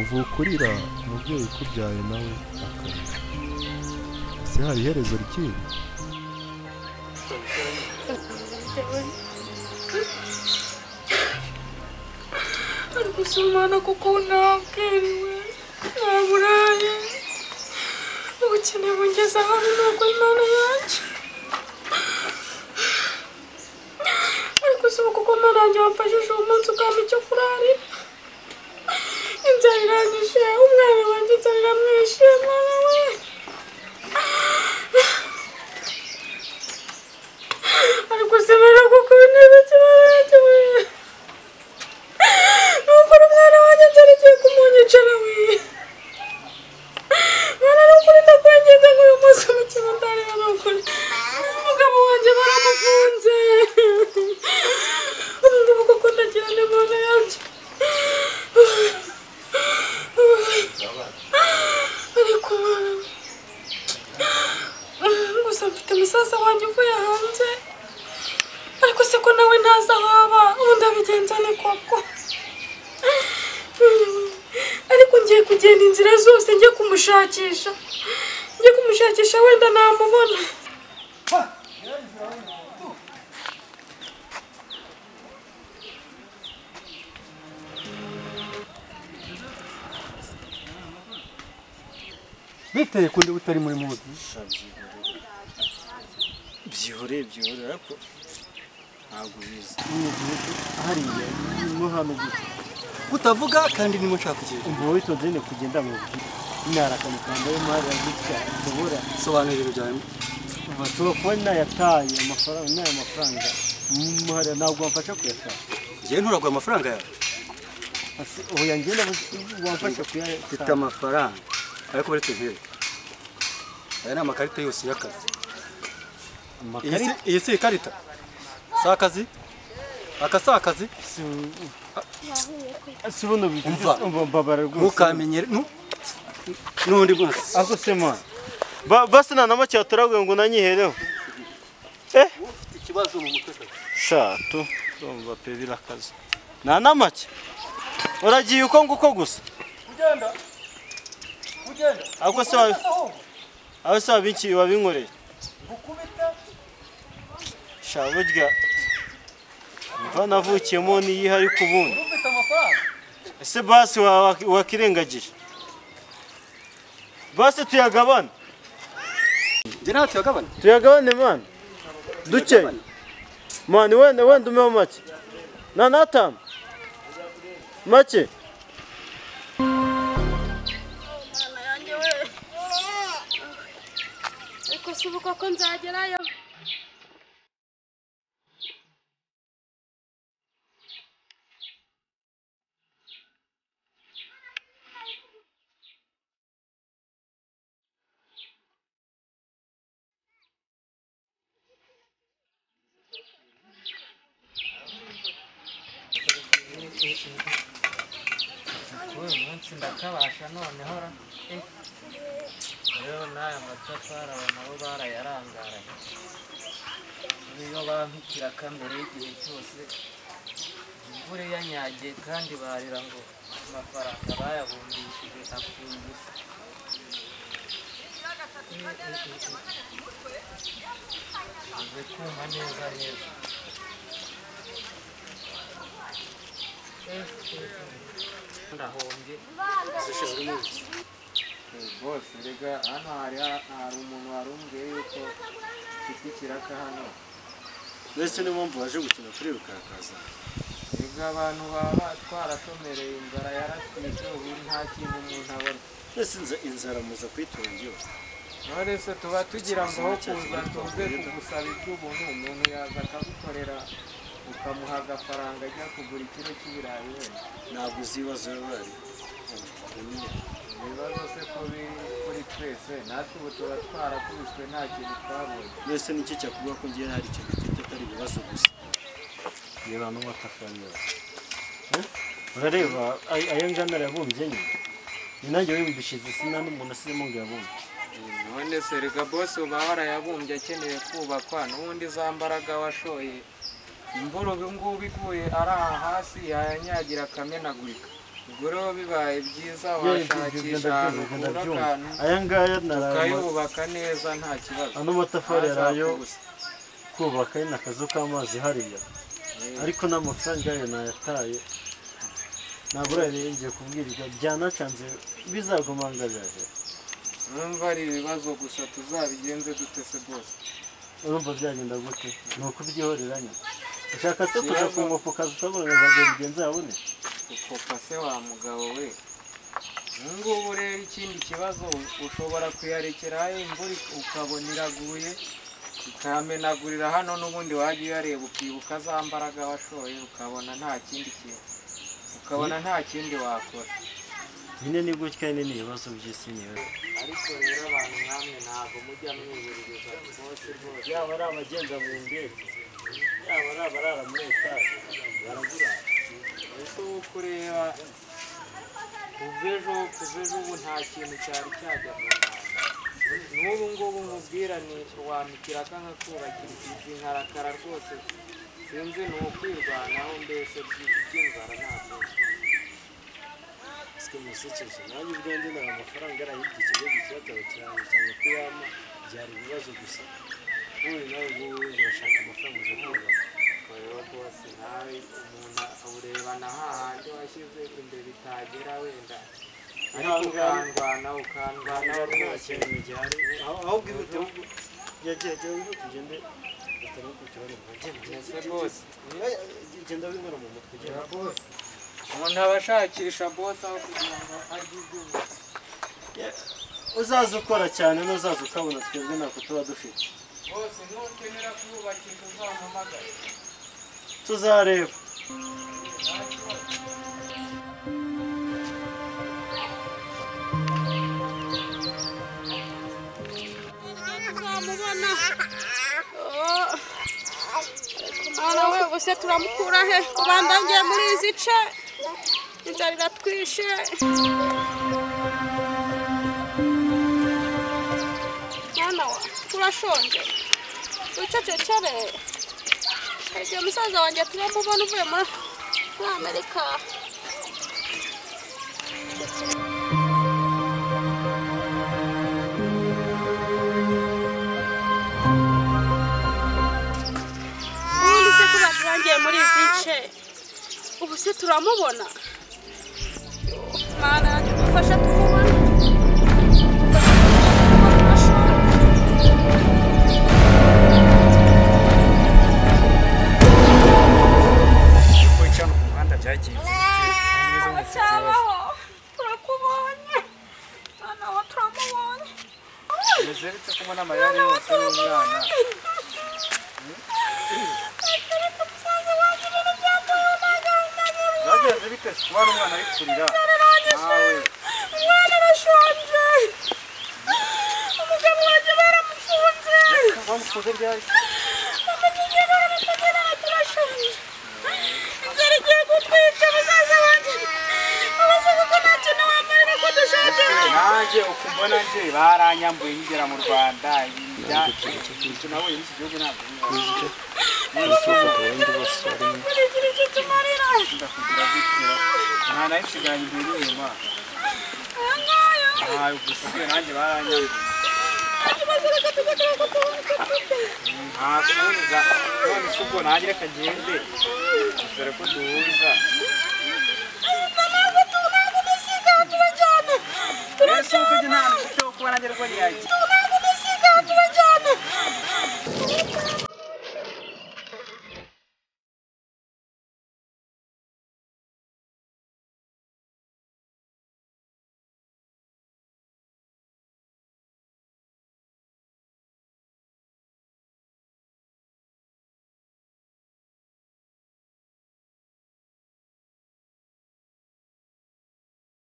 Uvuka urira, umubyeyi ukubyaye nawe akarira. Ese hari iherezo ry'ibi? Ariko si umwana kuko ntabwiriwe, ntaburaye. Ubukene bungeze ahantu ntabwo Imana yanjye. Ariko si ubu kuko Imana yanjye wamfashije uwo munsi ukampa icyo kurarira. Inzara iranyishe, umwana wanjye inzara iramwishe, mwana we. Ariko si Imana kuko intebe Imana yanjye we. Nukuri umwana wanjye inzara igiye kumunyicara we. Mwana nukuri ndakwinginze ngo uyu munsi umukino ndarira nukuri. Umugabo wanjye baramufunze. Ubu ngubu kuko ndagira n'Imana yanjye. Ariko mwana gusa mfite musaza wanjye uvuye hanze. Ariko se ko nawe ntazi aho aba, ubu ndabigenza ni koko. Ariko ngiye kugenda inzira zose njye kumushakisha. Njye kumushakisha wenda namubona. Biteye kundi utari muri muzi. Byihore byihore ariko ntabwo bizi. Hariya mo hano gute. Kutavuga kandi nimo nshaka kugenda. Umva witonze nyine kugenda mu narakamukanda yo mari gutya tubura. Sobanura ibintu byawe. Umva tuba kuba nayataye amafaranga n'aya mafaranga. Muhari ntabwo wamfasha kuyatanga. Ngiye nturagura amafaranga yawe. Oya ngiye wamfasha kuyatanga. Mfite amafaranga. Ariko baretse nkere. Aya ni amakarita yose y'akazi. Iyi si ikarita. Si akazi? Aka si akazi? Si buno mbabara rwose. Ntukamenyere n'undi munsi. Ako se mwana. Basi nta na make waturaguye ngo unanyihereho. Ufite ikibazo mu mutwe. Sha tu urumva pe birakaze. Nta na make. Uragiye uko nguko gusa. Ugenda. Ugenda. Ako se aho se wabinki wabinkoreye. Gukubita. Sha burya mva navukiyemo niyihe ariko ubundi. Ufite amafaranga. Ese basi wakirengagije. Basi tuyagabane. Njye nawe tuyagabane. Tuyagabane man. Duke. Man wenda wenda umeho make. Na natanu. Make. Mwana yanjye we. Ariko si ubu koko nzagerayo. Uyu munsi ndakabasha noneho ra. Rero n'aya matafari aba nabo barayarangaranye. Niyo bampikira mbere y'igihe cyose imvura yanyagiye kandi barira ngo amafaranga bayabumbishije apfuye ubusa. Uze kuma neza neza. Ndahombye. Bose rega hano hari umuntu warumbwiye yuko mfite ikiraka hano. Mbese niyo mpamvu waje gukina kuri Rukakaza? Rega abantu baba twaratomereye inzara yaratwishe ubu nta kintu umuntu abona. Mbese inzara muza kuyitungira. None se tuba tugira ngo aho kuza tuze kugusaba iby'ubuntu umuntu yaza akagukorera ukamuha agafaranga ajya kugura ikiro cy'ibirayi wenda. Ntabwo uzi ibibazo bari. Ibibazo se ko biri kuri twese natwe ubu tuba twarakubiswe nta kintu twabonye. Mbese nicyo cyakubwira ko ngiye hari ikintu mfite atari ibibazo gusa. Reba n'amatafari yose. Urareba ayo ngana arabumbye nyine. Ni nanjye wibumbishije sina n'umuntu asizemo ngo yabumbye. None se rega bose uba warayabumbye akeneye kubakwa n'ubundi za mbaraga washoye. Imvura ubu ngubu iguye ari aha hasi yayanyagira akamenagurika. Ubwo rero bibaye byiza washakisha ahantu ukura akantu Aya ngaya narayamaze. Ukayubaka neza nta kibazo. Ano matafari Ntazapfa yarayo ubusa. Kubaka nyine akazu k'amazi hariya. Ariko n'amafaranga yayo nayataye. Ntabwo uriya ngiye kubwirwa byanacanze bizaguma ngajaje. Numva ari ibibazo gusa tuzabigenze dute se bose? Urumva byagenda gute? Ni ukubyihorera nyine. Ushaka se kuja ku mufuka ushobora kuzagenda bigenze yabone? Ukopa se wa mugabo we. Ngubu rero ikindi kibazo ushobora kuyarekera imvura ukabona iraguye ikamenagurira hano n'ubundi wajya uyareba ukibuka za mbaraga washoye ukabona nta kindi kintu. Ukabona nta kindi wakora. Nyine ni gutya nyine ni ibibazo by'isi niwe. Ariko rero abantu namwe ntabwo mujya mwibiririza rwose rwose. Yaba ari abagenda mu ndege, yaba ari abarara muri etaje, barabura. Ese ubu kureba kuva ejo ubu nta kintu cyari cyajya mu Rwanda. N'ubu ngubu nkubwira ni wamikira nkakubakira izi nkarakara rwose. Sinzi ni ukwirwanaho mbese by'inzara ntabwo. Sike musekeje nanjye ubwanjye nta mafaranga arahibye ikigo gikirataba cyane cyane kuyama byari ibibazo gusa. Wowe nawe ngubu urashaka amafaranga uza kubaka. Rero rwose nawe umuntu urebana hahandi washyize imbere itagera wenda. Ariko ukandwana Nta rwose. kintu gihari. Ahubwo ihute ahubwo yagiye wihute ugende utari kukibona. Ese rwose. Genda winkora mu mutwe genda. Umuntu aba ashakisha bose aho kugira ngo arye ibyuma. Uzaza ukora cyane n'uzaza ukabona twebwe ntako tuba dufite. Bose nukenera kubakisha uzampamagare. Tuzareba. Tuzamubona. Mwana we ubuse turamukura he? Kubandangiye muri izi ce. Inzara iratwishe. Mwana wa turashonje. Wicecekere. Hari igihe musaza wanjye turamubona uvuye muri Amerika. Ubundi se ko baturangiye muri izi nce ubu se turamubona? Mana yanjye dufashe tumubone. Kwica no ku muhanda byagenze bite? Cyabaho turakubonye. Mwana wa turamubonye. Bimeze bite ko mbona amarira ari yose y'umwana? Byagenze bite se kubona umwana ari kurira? Nawe Umwana arashonje. Umugabo wanjye baramufunze. bamufunze ryari? Bamaze baramufunze turashonje. Inzara igiye kutwica musaza wanjye. Ubaze kuko nta kintu wamarira ko dushonje. Nanjye uko mbona nje baranyambuye nkigera mu Rwanda. Ibyo nabonye muri iki gihugu ntabwo bibaho. Kugira icyo tumarira. Ndakugira gutya. Nta nayisigaranye imbere n'inyuma. Aya ngaya. Ntayo gusa nanjye baranyambuye. Ikibazo reka tujye tureba ko tubona icyo turya. Nta kubuza. None se ubwo nanjye reka ngende. Dore ko duhuza. Ntabwo dusiga turajyana. Mbese uko njye nta hantu mfite ho kuba nanjye rwo ntiyagiye.